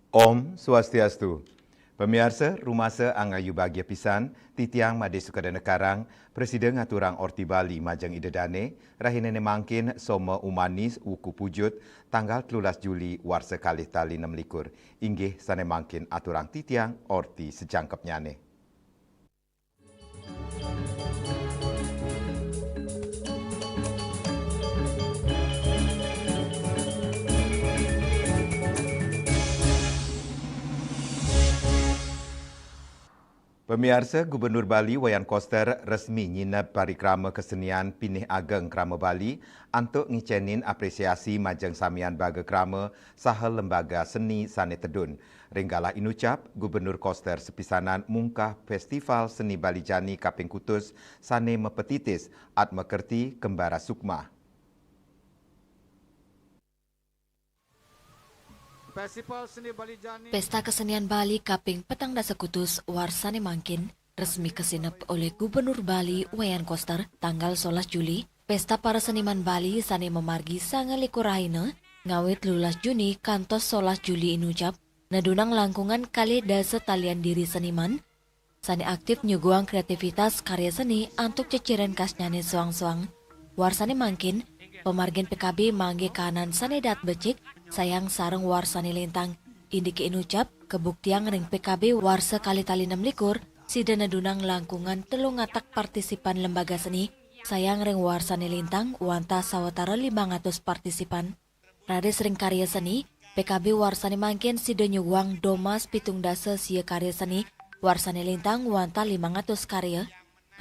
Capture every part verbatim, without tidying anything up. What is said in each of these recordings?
Om Swastiastu. Pamiarsa, rumasa angayu bagia pisan, titiang Made Sukadana Karang, prasida ngaturang Orti Bali majeng Ida Dane, rahinane mangkin Soma Umanis wuku pujut, tanggal telulas Juli warsa kalih tali enam likur. Inggih sane mangkin aturang titiang Orti sajangkepnyane. Pamiarsa, Gubernur Bali Wayan Koster resmi nyineb parikrama kesenian pinih ageng krama Bali antuk ngicenin apresiasi majeng samian baga krama saha lembaga seni sane tedun. Ring galah inucap, Gubernur Koster sepisanan mungkah Festival Seni Bali Jani kaping kutus sane mapatitis Atma Kerti Kembara Sukma. Festival Seni Bali Jani. Pesta Kesenian Bali kaping petang dasa kutus warsane mangkin resmi kasineb olih Gubernur Bali Wayan Koster tanggal solas Juli. Pesta para seniman Bali sane mamargi sanga likur rahina, ngawit telulas Juni kantos solas Juli inucap, nedunang langkungan kalih dasa talian diri seniman sane aktif nyuguhang kreativitas karya seni antuk ceciren khasnyane soang-soang. Warsane mangkin, pamargin P K B manggihin kahanan sane daat becik, sayang sareng warsane lintang. Indike inucap, kabuktiang ring P K B warsa kalih tali enam likur, sida nedunang langkungan telung atak partisipan lembaga seni, sayang ring warsane lintang wantah sawatara limang atus partisipan. Raris ring karya seni, P K B warsane mangkin sida nyuguhang domas pitung dasa sia karya seni, warsane lintang wantah limang atus karya.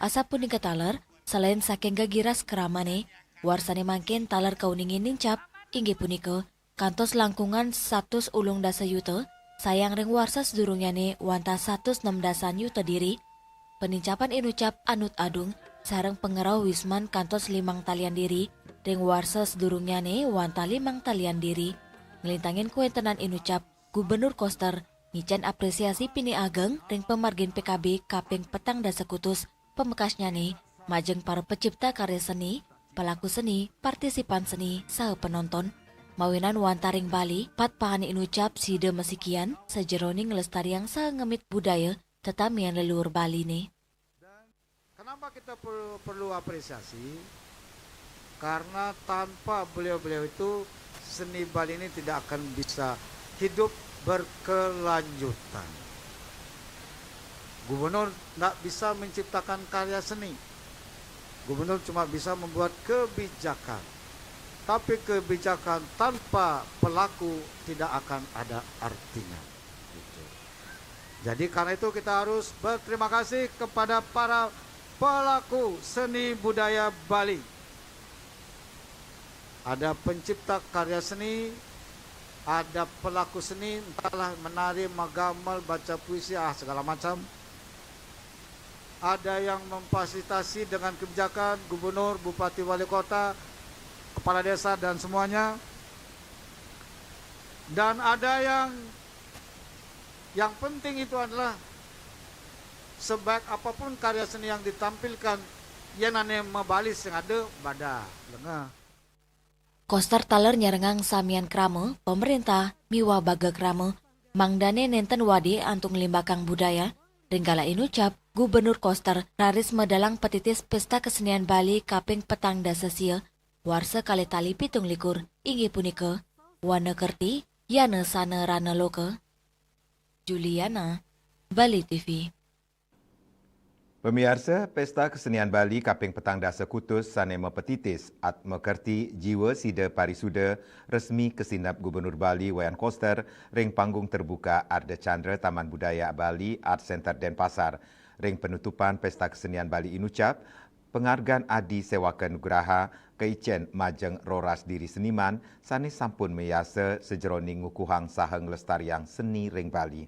Asapunika taler, selain saking gegiras kramane, warsane mangkin taler kauningin nincap, inggih punika, kantos langkungan satus ulung dasa yuta, sayang ring warsa sadurungnyane wantah satus nem dasan yuta diri. Panincapan inucap anut adung, sareng pangrauh wisman kantos limang talian diri, ring warsa sadurungnyane wantah limang talian diri. Nglintangin kawentenan inucap, Gubernur Koster ngicen apresiasi pinih ageng ring pamargin P K B kaping petang dasa kutus, pamekasnyane, majeng para pecipta karya seni, pelaku seni, partisipan seni, saha penonton. Mawinan wantah ring Bali, pat pahane inucap sida masikian, sajeroning nglestariang saha ngemit budaya tetamian leluhur Baline. Kenapa kita perlu, perlu apresiasi? Karena tanpa beliau-beliau itu, seni Bali ini tidak akan bisa hidup berkelanjutan. Gubernur tidak bisa menciptakan karya seni. Gubernur cuma bisa membuat kebijakan. Tapi kebijakan tanpa pelaku tidak akan ada artinya. Gitu. Jadi karena itu kita harus berterima kasih kepada para pelaku seni budaya Bali. Ada pencipta karya seni, ada pelaku seni, entahlah menari, menggamel, baca puisi, ah, segala macam. Ada yang memfasilitasi dengan kebijakan gubernur, bupati, wali kota, kepala desa, dan semuanya. Dan ada yang, yang penting itu adalah sebaik apapun karya seni yang ditampilkan, yan ane mabali sing ada bada lenga. Koster taler nyarengang samian krama, pamarentah, miwah baga krama, mangdane nenten wadi antuk nglimbakang budaya. Ring galah inucap, Gubernur Koster raris medalang patitis Pesta Kesenian Bali kaping petang dasa sia, warsa kalih tali pitung likur, inggih punika, Wana Kerti, Yana Sana Rana Loka. Juliana, Bali T V. Pamiarsa, Pesta Kesenian Bali kaping petang dasa kutus sane mapatitis Atma Kerti Jiwa Sida Parisuda resmi kasineb Gubernur Bali Wayan Koster ring panggung terbuka Ardha Candra Taman Budaya Bali Art Center Denpasar. Ring penutupan Pesta Kesenian Bali inucap, pangargan Adi Sewaka Nugraha kaicen majeng roras diri seniman sane sampun mayasa sajeroning ngukuhang saha nglestariang seni ring Bali.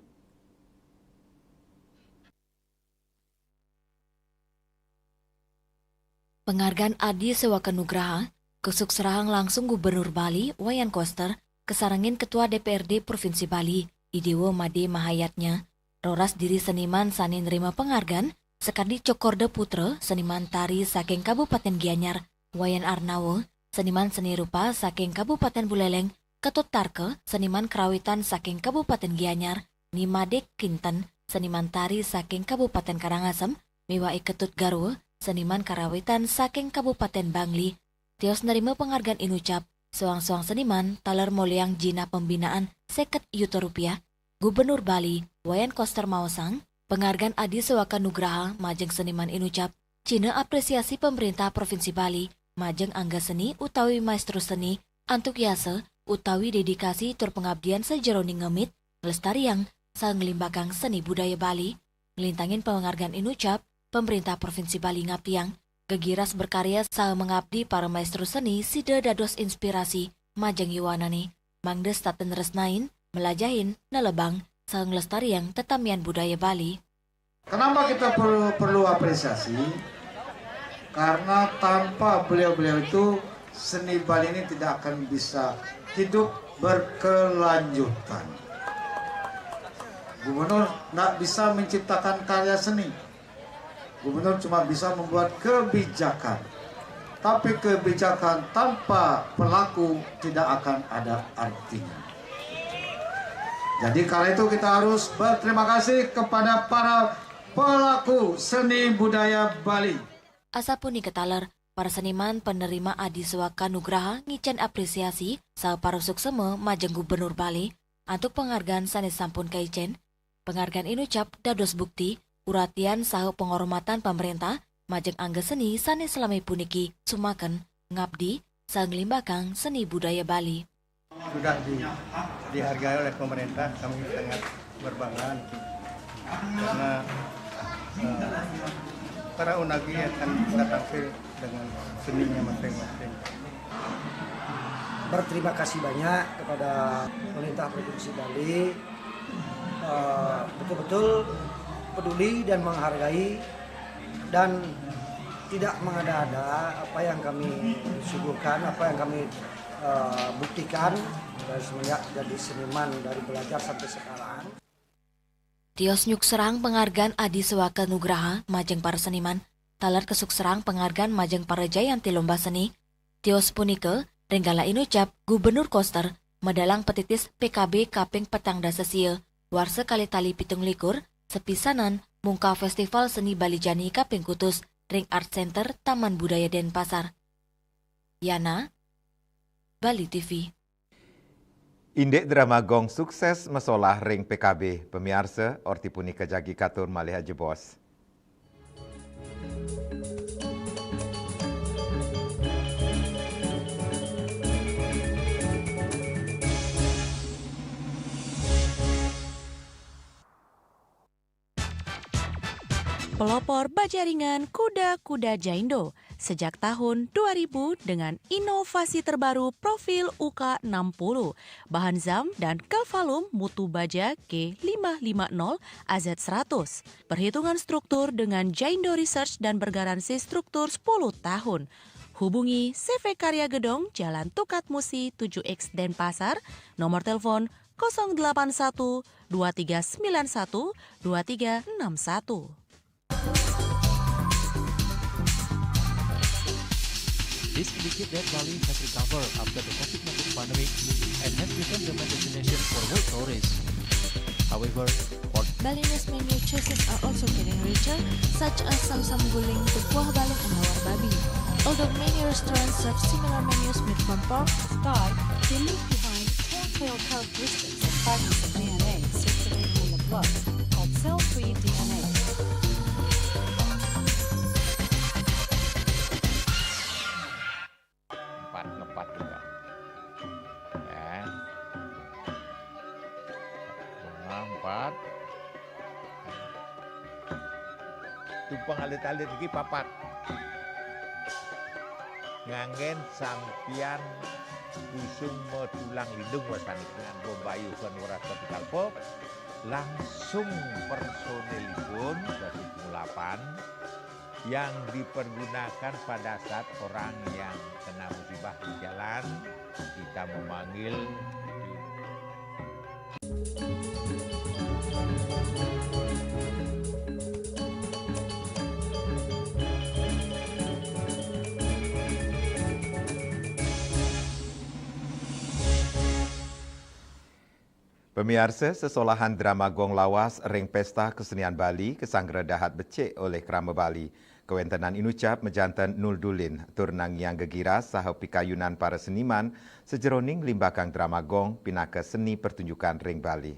Pangargan Adi Sewaka Nugraha kasukserahang langsung Gubernur Bali, Wayan Koster, kasarengin Ketua D P R D Provinsi Bali, I Dewa Made Mahayatnya. Roras diri seniman sane nrima pangargan, sakadi Cokorda Putra, seniman tari saking Kabupaten Gianyar, Wayan Arnawa, seniman seni rupa saking Kabupaten Buleleng, Ketut Tarke, seniman karawitan saking Kabupaten Gianyar, Ni Madek Kinten, seniman tari saking Kabupaten Karangasem, miwah I Ketut Garwa, seniman karawitan saking Kabupaten Bangli, tios nerima penghargaan inucap, soang-soang seniman taler molihang jinah pembinaan seket yuta rupiah, Gubernur Bali, Wayan Koster maosang, penghargaan Adi Sewaka Nugraha majeng seniman inucap, jinah apresiasi pemerintah Provinsi Bali, majeng angga seni utawi maestro seni, antuk yasa utawi dedikasi tur pengabdian sajeroning ngemit, nglestariang, saha nglimbakang seni budaya Bali. Nglintangin penghargaan inucap, pemerintah Provinsi Bali ngabdiang, gegiras berkarya saha mengabdi para maestro seni sida dados inspirasi majeng yuwanane, mangda setata nresnain, melajahin, nelebang, saha nglestariang tetamian budaya Bali. Kenapa kita perlu, perlu apresiasi? Karena tanpa beliau-beliau itu, seni Bali ini tidak akan bisa hidup berkelanjutan. Gubernur nggak bisa menciptakan karya seni. Gubernur cuma bisa membuat kebijakan. Tapi kebijakan tanpa pelaku tidak akan ada artinya. Jadi karena itu kita harus berterima kasih kepada para pelaku seni budaya Bali. Asapunika taler, para seniman penerima Adi Sewaka Nugraha ngicen apresiasi saha parasuksema majeng Gubernur Bali antuk penghargaan sane sampun kaicen. Penghargaan inucap dados bukti, uratian saha penghormatan pemerintah majeng angga seni sane selami puniki sumaken, ngabdi, saha nglimbakang seni budaya Bali. Sudah di-, dihargai oleh pemerintah, kami sangat berbangga karena, eh, para unagi akan bisa tampil dengan seninya masing-masing. Berterima kasih banyak kepada pemerintah Provinsi Bali, eh, betul-betul peduli dan menghargai dan tidak mengada-ada apa yang kami suguhkan, apa yang kami, eh, buktikan dari semenjak jadi seniman, dari belajar sampai sekarang. Tios nyukserang penghargaan Adi Sewaka Nugraha majeng para seniman, taler kesukserang penghargaan majeng para jayanti lomba seni. Tios punika, ring gala inucap Gubernur Koster, medalang petitis P K B kaping petang dasa sia, warsa kalih tali pitung likur, sepisanan mungkah Festival Seni Bali Jani kaping kutus ring Art Center Taman Budaya Denpasar. Yana, Bali T V. Indik drama Gong sukses masolah ring P K B, pamiarsa, orti punika jagi katur malih ajebos. Pelopor bajaringan kuda-kuda Jaindo sejak tahun dua ribu dengan inovasi terbaru profil U K enam puluh, bahan zam dan Kelvalum mutu baja K lima lima nol A Z seratus. Perhitungan struktur dengan Jaindo Research dan bergaransi struktur sepuluh tahun. Hubungi C V Karya Gedong, Jalan Tukad Musi tujuh X, Denpasar, nomor telepon kosong delapan satu dua tiga sembilan satu dua tiga enam satu. This indicates that Bali has recovered after the COVID nineteen pandemic and has become the main destination for world tourists. However, for Balinese menu choices are also getting richer, such as samsam guling, tepuah baling, and lawar babi. Although many restaurants serve similar menus made from pork, Sky, they leave behind telltale characteristics of fragments of D N A circulating in the blood called cell-free D N A. Empat, ngepat juga. Ya. Tengah empat. Tumpeng alit-alit iki papat. Nganggen sampian kusung matulang lindung wasani dengan bombayu kan weras kapital pop, langsung personilipun dasa delapan yang dipergunakan pada saat orang yang kena musibah di jalan, kita memanggil. Pamiarsa, sesolahan drama gong lawas ring Pesta Kesenian Bali kasangra dahat becik olih krama Bali. Kawentenan inucap majanten Nul Dulin tur nangiang gegiras saha pikayunan para seniman sajeroning nglimbakang drama gong pinaka seni pertunjukan ring Bali.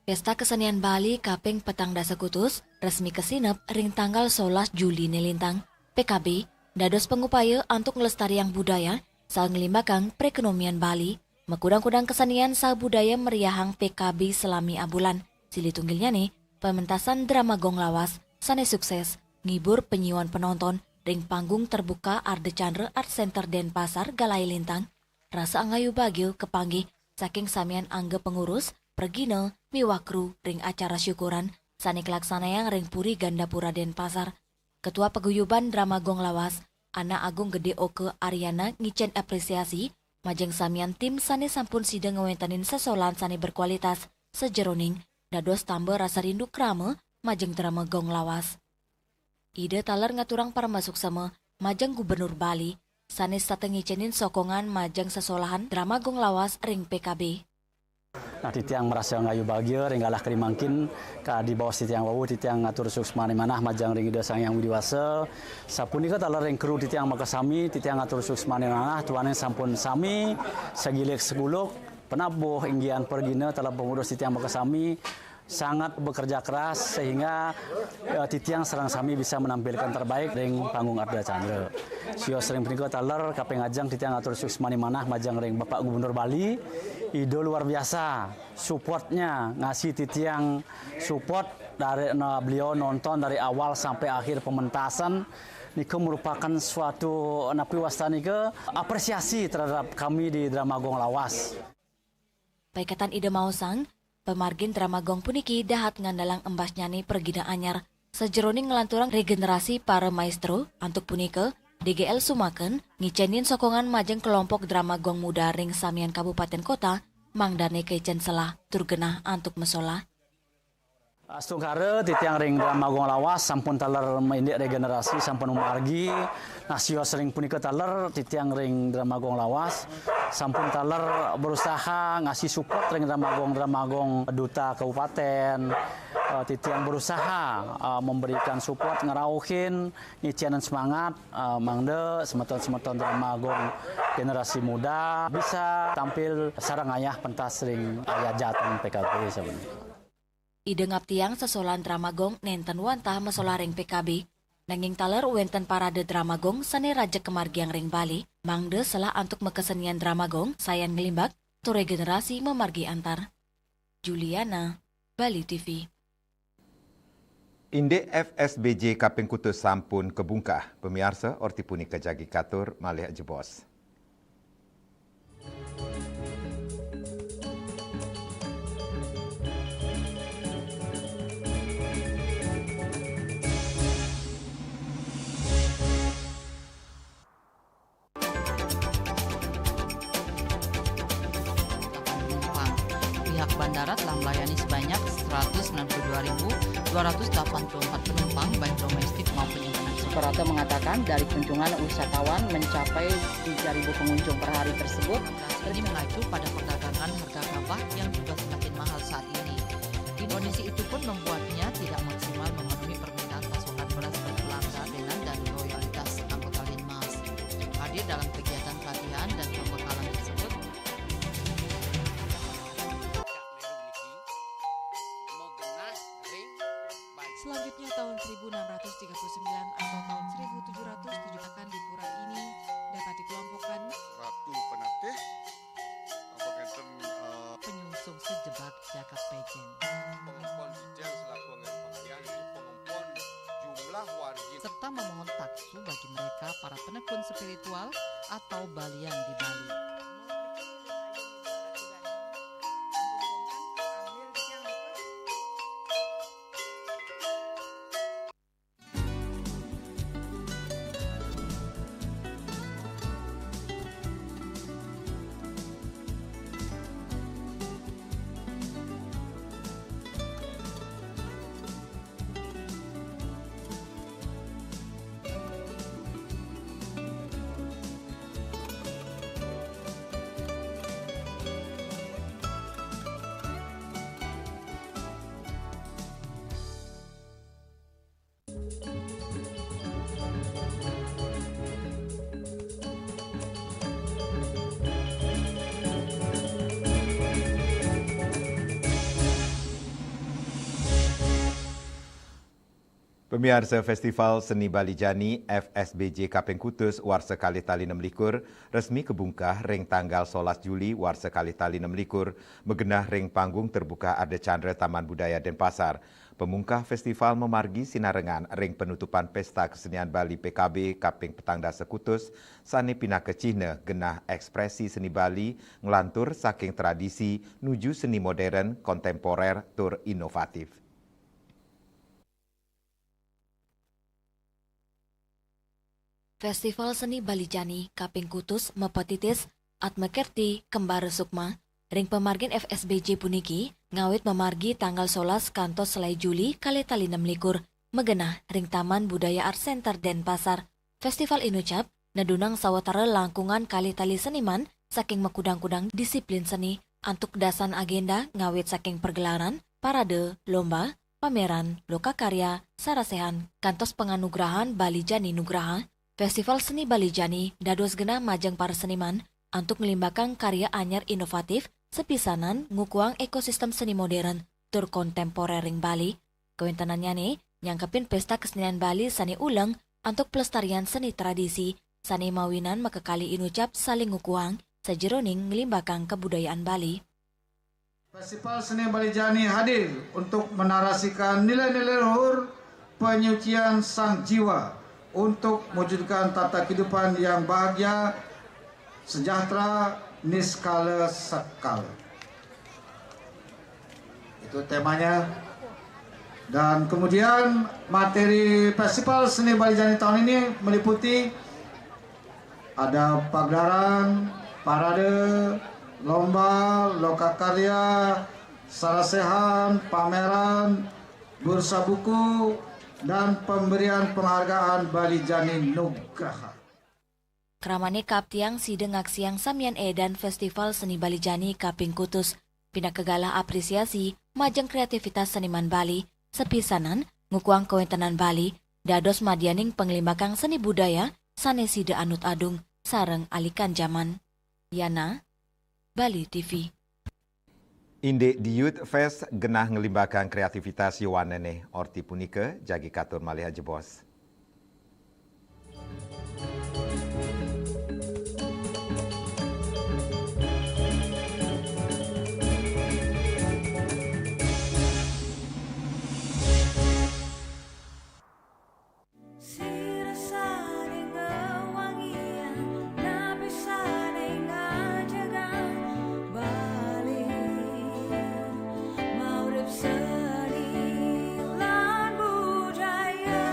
Pesta Kesenian Bali kaping petang dasa kutus resmi kasinep ring tanggal solas Juli né lintang. P K B dados pangupaya antuk nglestariang budaya saha nglimbakang perekonomian Bali. Makudang-kudang kesenian saha budaya meriahang P K B salami abulan. Silih tunggilnyané pementasan drama gong lawas sané sukses ngibur panyiuan penonton ring panggung terbuka Ardha Candra Art Center Denpasar galahé lintang. Rasa angayu bagia kapanggih saking samian angga pengurus, pragina, miwah kru ring acara syukuran sané kalaksanayang ring Puri Gandapura Denpasar. Ketua Paguyuban Drama Gong Lawas, Anak Agung Gedé Oka Aryana ngicén apresiasi majeng samian tim sané sampun sida ngwéntenin sesolahan sané berkualitas, sajeroning dados tamba rasa rindu krama majeng drama gong lawas. Ida taler ngaturang paramasuksema majeng Gubernur Bali, sané setata ngicénin sokongan majeng sesolahan drama gong lawas ring P K B. Nah, titiang marasa ngayu bagia ring galah kadi mangkin, kadi baos titiang wau, titiang ngatur suksmaning manah majeng ring Ida Sang Hyang Widhi Wasa. Sapunika taler ring kru titiang makasami, titiang ngatur suksmaning manah, duaning sampun sami sagilik saguluk, penabuh inggihan pragina taler pengurus titiang makasami, sangat bekerja keras sehingga, eh, titiang sareng sami bisa menampilkan terbaik ring panggung Ardha Candra. Sios ring punika taler kaping ajeng titiang atur suksmaning manah majeng ring Bapak Gubernur Bali, Ida luar biasa supportnya, ngasih titiang support dari, nah, beliau nonton dari awal sampai akhir pementasan. Nika merupakan suatu, napi wasta nika, apresiasi terhadap kami di Drama Gong Lawas. Paiketan Ida maosang, pamargin drama gong puniki dahat ngandalang embasnyané pragina anyar sajeroning nglanturang regenerasi para maestro. Antuk punika, D G L sumaken ngicénin sokongan majeng kelompok drama gong muda ring samian kabupaten kota, mangdané kaicén selah tur genah antuk masolah. Astungkara titiang ring Drama Gong Lawas sampun taler indik regenerasi, sampun mamargi. Nah, sios ring punika taler titiang ring Drama Gong Lawas sampun taler berusaha ngasih support ring Drama Gong, Drama Gong Duta Kabupaten. Eh, titiang berusaha, eh, memberikan support, ngrauhin, ngicénin semangat, eh, mangda semeton-semeton Drama Gong generasi muda bisa tampil sareng ngayah pentas ring ayah jateng P K B sapunika. Ida ngaptiang sesolahan drama gong nénten wantah masolah ring P K B, nanging taler wénten parade drama gong sané rajeg kamargiang ring Bali, mangda selah antuk makasenian drama gong sayan nglimbak, tur regenerasi mamargi antar. Juliana, Bali T V. Indik F S B J kaping kutus sampun kabungkah. Pamiarsa, orti punika jagi katur malih jebos. Penumpang. Pihak bandara telah melayani sebanyak seratus sembilan puluh dua ribu dua ratus delapan puluh empat penumpang, baik domestik maupun internasional. Suprapto mengatakan, dari kunjungan wisatawan mencapai tiga ribu pengunjung per hari tersebut, ini mengacu pada perdagangan harga gabah yang juga semakin mahal saat ini. Kondisi itu pun membuatnya tidak maksimal memenuhi permintaan pasokan beras berkelanjutan dan loyalitas anggota Linmas. Hadir dalam kegiatan pelatihan dan pembekalan tersebut. Selanjutnya, tahun seribu enam ratus tiga puluh sembilan atau tahun seribu tujuh ratus tujuh akan di pura ini dapat dikelompokkan. Ratu Penatih, apa ngenten, eh, penyungsung sejebak jagat Pejen. Pengempon Ijang selaku anggota pengalihan, ini pengempon jumlah wargi. Serta memohon taksu bagi mereka para penekun spiritual atau balian di Bali. Pemiarsa, Festival Seni Bali Jani F S B J kaping kutus warsa kalih tali enam likur resmi kabungkah ring tanggal solas Juli warsa kalih tali enam likur, magenah ring Panggung Terbuka Ardha Candra Taman Budaya Denpasar. Pamungkah festival mamargi sinarengan ring penutupan Pesta Kesenian Bali P K B kaping petang dasa kutus, sane pinaka cihna genah ekspresi seni Bali nglantur saking tradisi nuju seni modern, kontemporer, tur inovatif. Festival Seni Bali Jani kaping kutus mapatitis Atma Kerti Kembara Sukma ring pamargin F S B J puniki, ngawit mamargi tanggal solas kantos selai Juli kalih tali enam likur, magenah ring Taman Budaya Art Center Denpasar. Festival inucap nedunang sawatara langkungan kalih tali seniman saking makudang-kudang disiplin seni, antuk dasan agenda ngawit saking pergelaran, parade, lomba, pameran, lokakarya, sarasehan, kantos panganugrahan Bali Jani Nugraha. Festival Seni Bali Jani dados genah majeng para seniman antuk nglimbakang karya anyar inovatif, sapisanan ngukuhang ekosistem seni modern tur kontemporer ring Bali. Kawentenannyane nyangkepin pesta kesenian Bali sane uleng antuk pelestarian seni tradisi sane mawinan makakali inucap saling ngukuhang sajeroning nglimbakang kabudayaan Bali. Festival Seni Bali Jani hadir untuk menarasikan nilai-nilai luhur, penyucian sang jiwa untuk mewujudkan tata kehidupan yang bahagia, sejahtera, niskala sekala. Itu temanya. Dan kemudian materi Festival Seni Bali Jani tahun ini meliputi ada pagelaran, parade, lomba, lokakarya, sarasehan, pameran, bursa buku, dan pemberian penghargaan Bali Jani Nugraha. Kramane kaaptiang sida ngaksiang samian edan Festival Seni Bali Jani kaping kutus, pinaka galah apresiasi majeng kreativitas seniman Bali, sapisanan ngukuhang kawentenan Bali, dados madyaning panglimbakang seni budaya sane sida anut adung sareng alikan jaman. Yana, Bali T V. Indik di Youth Fest genah nglimbakang kreativitas yowanane. Orti punika jagi katur malih ajebos. Sira sane ngewangiang, napi sane ngajegang Bali, maurip seni lan budaya.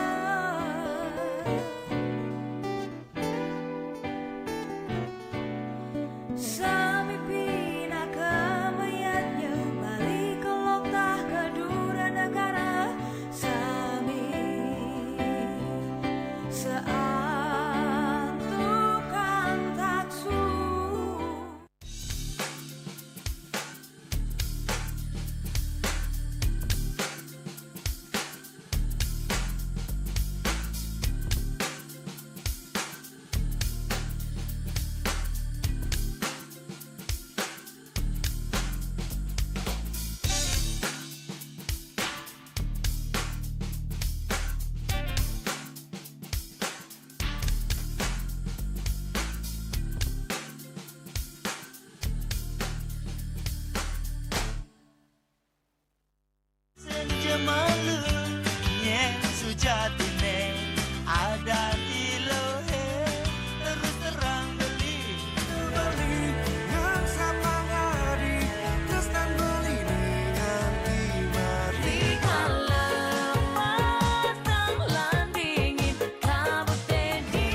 Sami pinaka mayadnya, Bali kelok tah kedura negara, sami seantukan taksu. Senja malu, nyen sujatine adan ilohe, terus terang beli. Beli nang sapangadi, tresnan beli nganti mati. Rikala matang lan dingin, kabut teddy.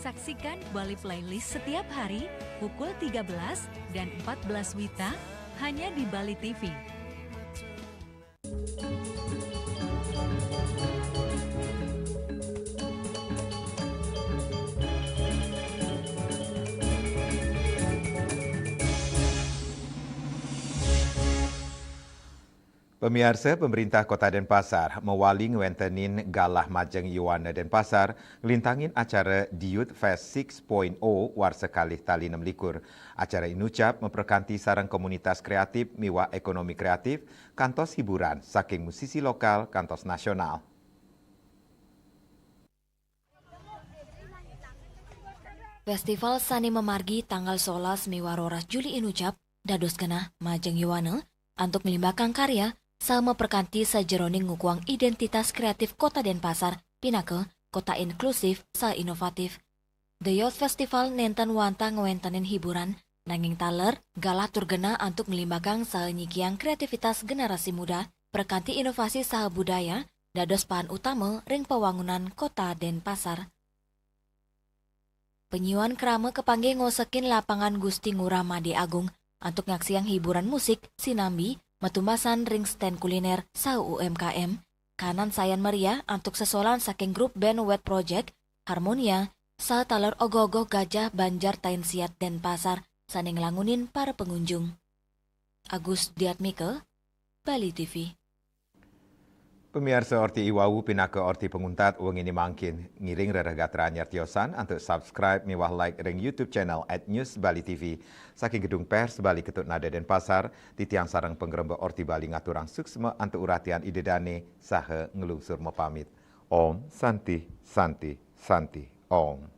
Saksikan Bali Playlist setiap hari pukul tiga belas dan empat belas wita hanya di Bali T V. Pamiarsa, Pemerintah Kota Denpasar mawali ngwentenin galah majeng yowana Denpasar nglintangin acara Di Youth Fest six point oh warsa kalih tali enam likur. Acara inucap maprakanti sareng komunitas kreatif miwah ekonomi kreatif, kantos hiburan saking musisi lokal kantos nasional. Festival sane mamargi tanggal solas miwah roras Juli inucap dados genah majeng yowana antuk nglimbakang karya saha maperkanti sajeroning ngukuhang identitas kreatif Kota Denpasar pinaka kota inklusif saha inovatif. The Youth Festival nenten wantah ngwentenin hiburan, nanging taler galah tur genah antuk nglimbakang saha nyikiang kreativitas generasi muda, perkanti inovasi saha budaya dados pahan utama ring pawangunan Kota Denpasar. Penyiuan krama kapanggih ngosekin lapangan Gusti Ngurah Made Agung antuk ngaksiang hiburan musik sinambi matumbasan ring stand kuliner saha U M K M. Kanan sayan meriah antuk sesolan saking grup band Wet Project, Harmonia, saha taler ogoh-ogoh Gajah Banjar Tainsiat Denpasar sane nglangunin para pengunjung. Agus Diatmika, Bali T V. Pamiarsa, orti iwau pinaka orti panguntat wengine mangkin. Ngiring rereh gatra anyar tiosan antuk subscribe miwah like ring YouTube channel at News Bali T V. Saking Gedung Pers Bali Ketut Nada Denpasar, titiang sareng pangremba Orti Bali ngaturang suksma antuk uratian Ida Dane saha nglungsur mapamit. Om Santi, Santi, Santi, Om.